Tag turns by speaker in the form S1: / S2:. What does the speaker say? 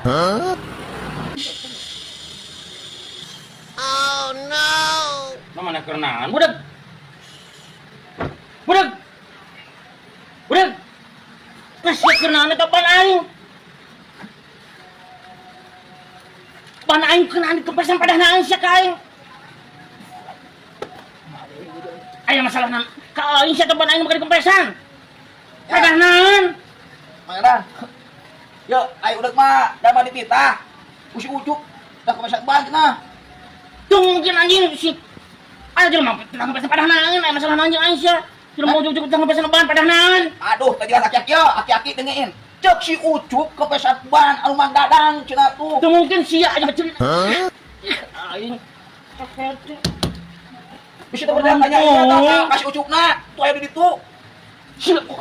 S1: Nah, mana kerenaan budak. Budak. Budak. Nah, sia kerenaan eta ban aing. Ban aing kerenaan kempesan padahna aing sia ka aing. Aya masalah na ka aing sia ban aing make kempesan. Padahna.
S2: Pangeran. Yo, ayo udah mah, dah mah dititah. Usi ucuk, dah kepesan ban cenah.
S1: Tuh mungkin anjing si aya jelema teu kempesan padahna aya masalah anjing aing sia. Jelema ujug-ujug teu kempesan ban padahna.
S2: Aduh, teu jelas aki-aki yo, aki-aki dengein. Cek si Ucup kepesan ban anu Mang Dadang cenah tuh.
S1: Tuh mungkin sia aja cerita. Aing.
S2: Bisa teu berdaya tanya ieu tah ka si Ucupna, tuh aya di ditu.
S1: Sia.